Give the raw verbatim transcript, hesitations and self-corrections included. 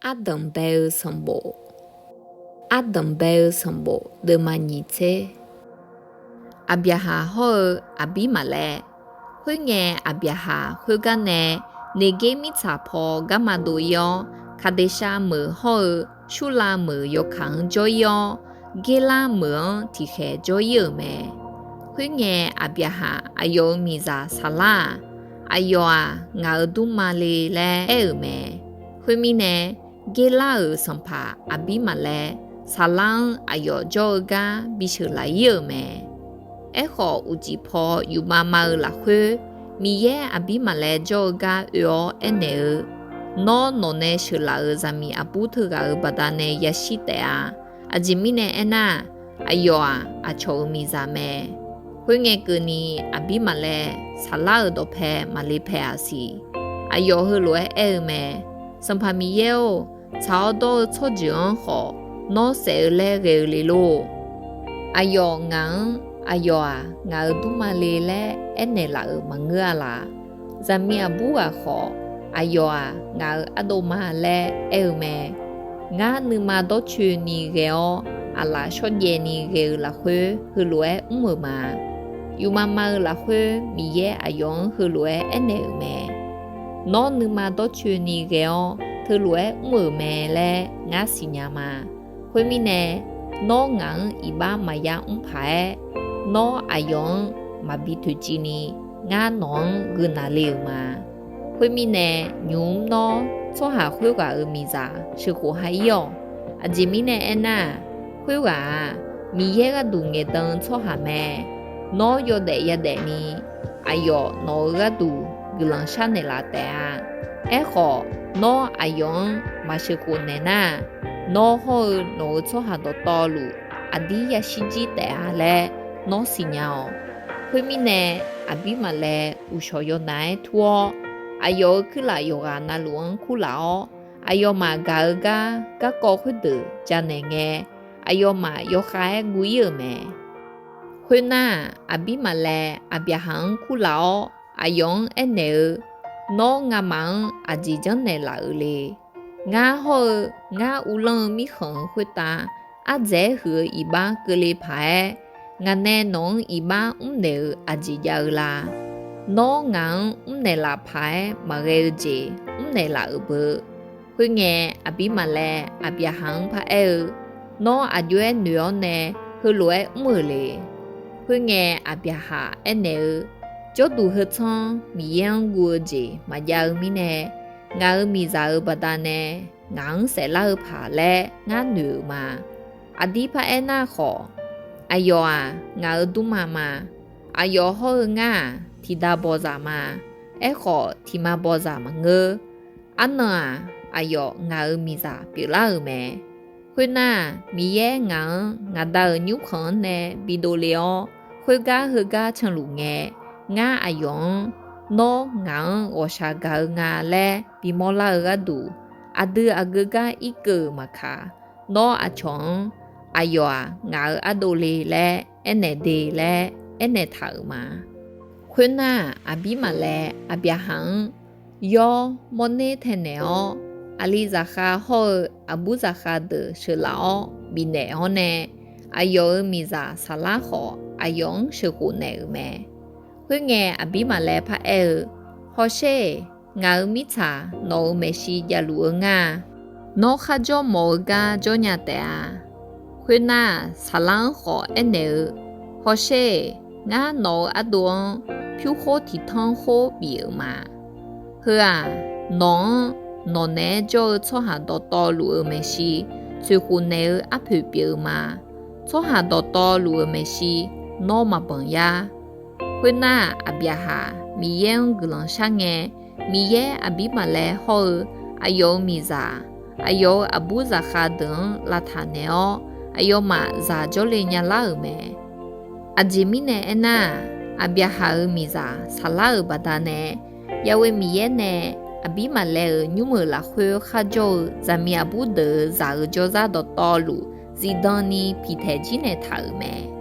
Ardanq bae-eu sanqbof. Ardanq bae-eu sanqbof deuvma nyiq tser. Aqbyaqhaq hawr-eu Aqbirmaqlaer. Khoerngae, Aqbyaqhaq khoergar nae Neqger mirtsaq paw garma dov-ir-awr, Kaqdeqshav meuq hawr-eu Surlav meuq yawkaq-anr jawr-ir-awr, Gerlar meuq-anr tiqkhaeq jawr-ir-euq mae. Khoerngae, Aqbyaqhaq aqyawf-euq miqzaq Saqlar-aq, Aqyawf-aq, ngaq-euq dmrma le laer aer-euq mae. Khoermirnae, Gerlar-euq sanqpaq Aqbirmaqlaer Saqlar-anr aqyawf jawr-eu gar bisheuq laf-ir-euq mae. Aerkhawf, uqcif paw yufmav mav-eu lafkhoer, Miqyaer Aqbirmaqlaer jawr-eu gar oe-awr aernaeq-eu, Nawr, nawq nae sheuqlaf-euq zaqmiq aqbur teughaq-euq baqdanae yashir taef-a. Aqjeq mirnae aernar, aqyawf-aq, aqcawq-euq miqzaq mae. Khoerngae keuvni, Aqbirmaqlaer Saqlar-euq dawqpae maqle pae-aq siq. Aqyawf heulof-aer aer-eu mae. Sanqpaq Miqyaer-or, tsaq-awr dawr-eu tsawrjeuq-anr khawf, nawr saef-eu laer ghae-eu le lor. Aqyawf ngaq-anr, Aqyawf-aq, ngaq-euq dmrma le laer aernaeq laf-euq maqngeur-a laf. Zaqmiq aqbur ghaq khawf, Aqyawf-aq, ngaq-euq ardov ma laer aer-eu mae. Ngar nuima dawrcoeni ghae-awr, aqlaf shawrjaev ni ghae-eu lafkhoer heulof-aer mr-euq ma. Yufmav mav-eu lafkhoer Miqyaer aqyawf-anr heulof-aer aernaeq-euq mae. Nawr nuima dawrcoeni ghae-awr teulof-aer mr-euq mae laer ngar siqnya ma. Khoermirnae, nawr ngaq-anr iqbax maqya mr paq-aer, nawr aqyawf-anr maqbi toeqciv ni, ngar nawq-anr geuq naqle-euq ma. Khoermirnae, nymq-mr nawr tsawrhaq khoerghaq-euq miqzaq sheuqkhof ha-ir-awq. Aqjeq mirnae aernar-aq, khoerghaq-aq, Miqyaer gharduq ngaeqdan-eu tsawrhaq mae. Nawr yawdaef yadaef ni, aqyawf nawq-euq gharduq guiqlanq sharnaeq laf taef-a. Aerkhawf, nawr aqyawf-anr maq sheuqkhof naeq nar-aq, nawr hawr-eu nawq-euq tsawrhaq dawqtawvluf aqdir yashir jir taef-a laer nawr siqnya-awq. Khoermirnae, Aqbirmaqlaer uqshawq yawnav-aer tur-awr, aqyawf-euq kuirlaf yawqghaq navluf-anr kurlaf-awr, aqyawfmaf gaq-eu gar garkawv khoerdeuq janaeq ngae, aqyawfmaf yawkhav-aer guv-ir-euq mae. Khoernar-aq, Aqbirmaqlaer Aqbyaqhaq-anr kurlaf-awr, aqyawf-anr aernaeq-eu, Nawr ngamaf-anr aqjeq janrnaeq laf-euq le. Ngar hawr-eu ngar uvlanr-eu mirkhanq-euq khoertav ardzaeq-aer huiq-eu iqbax keuvle paq-aer, ngaq nae nawq-anr iqbax mrnaeq-euq aqjeq jav-eu la? Nawr ngaq-anr mrnaeq laf paq-aer maqghae-eu jeq mrnaeq laf-euq beu. Khoerngae, Aqbirmaqlaer Aqbyaqhaq-anr paraer-eu, Nawr aqjox-aer noeq-awr nae heulof-aer mr-euq le. Khoerngae, Aqbyaqhaq aernaeq-eu, Jawrduq heu tsanr Miqyaer-anr guv-eu jeq maqjav-eu mirnae, ngaq-euq miqzaq-euq baqdanae ngaq-anr saeflar-eu paq laer ngar noeq-euq ma. Aqdir paraer nar khawf, aqyawf-aq, ngaq-euq dmrma ma. Aqyawf hawr-eu ngar-aq, tiqda bawzaq ma. Aerkhawf, tiqma bawzaq maqngeur. Arnan-aq, aqyawf ngaq-euq miqzaq pyeuflar-euq mae. Khoernar, Miqyaer ngaq-anr ngaq Da-euq nymrkhanq-anr nae bidov le-awr, khoergar heugar canluf ngae, ngar aqyawf-anr, Nawr ngaq-anr ghawqshaq gaq-eu nga laer bimawr lar-eu gharduq, aqdui aqgeu gar irkeuv-euq maqkaq, nawr aqcawq-anr, Aqyawf-aq, ngaq-euq ardov le laer aernaeq de laer aernaeq taq-euq ma. Khoernar, Aqbirmaqlaer Aqbyaqhaq-anr, Yawr, mawrner taenaeq-awr, aqli zaqkhav hawr-eu aqbur zaqkhav deuq sheuqlaf-awr bifnaeq-awr nae, aqyawf-euq miqzaq Saqlar khawf, aqyawf-anr sheuqkhof naeq-euq mae. Khoerngae, Aqbirmaqlaer paraer-eu, Hawsher-eq, ngaq-euq mirtsaq nawq-euq maeqshi javluf-eu ngar-a. Nawr kharjawr mawf-eu gar jawr nya taef-a. Khoernar, Saqlar-anr khawf aernaeq-eu, Hawsher-eq, ngar nawq-euq ardov-anr pyur khoer tiq tanr khoer bif-euq ma. Heu-aq, nawq-anr nawq naeq-aer jawr-eu tsawrhaq dawqtawvluf-euq maeqshi tsoeqkhof naeq-eu arpoeq pyeuf-eu ma. Tsawrhaq dawqtawvluf-euq maeqshi nawr maqbanq yar. Khoernar, Aqbyaqhaq Miqyaer-anr guiqlanq shar ngae, Miqyaer Aqbirmaqlaer hawr-eu aqyawf-euq miqzaq, aqyawf-euq aqbur zaqkhav deuq-anr lavtaq naeq-awr, aqyawfmaf zaq jawrle nyalar-euq mae. Aqjeq mirnae aernar-aq, Aqbyaqhaq-euq miqzaq Saqlar-euq baqdanae, Ya'we Miqyaer nae Aqbirmaqlaer-euq nymr-euq lafkhoer kharjawr-eu zaqmiq aqbur deuq-euq zaq-euq jawrzar dawqtawvluf zifdan ni piqtaeq jir naeqtaq-euq mae.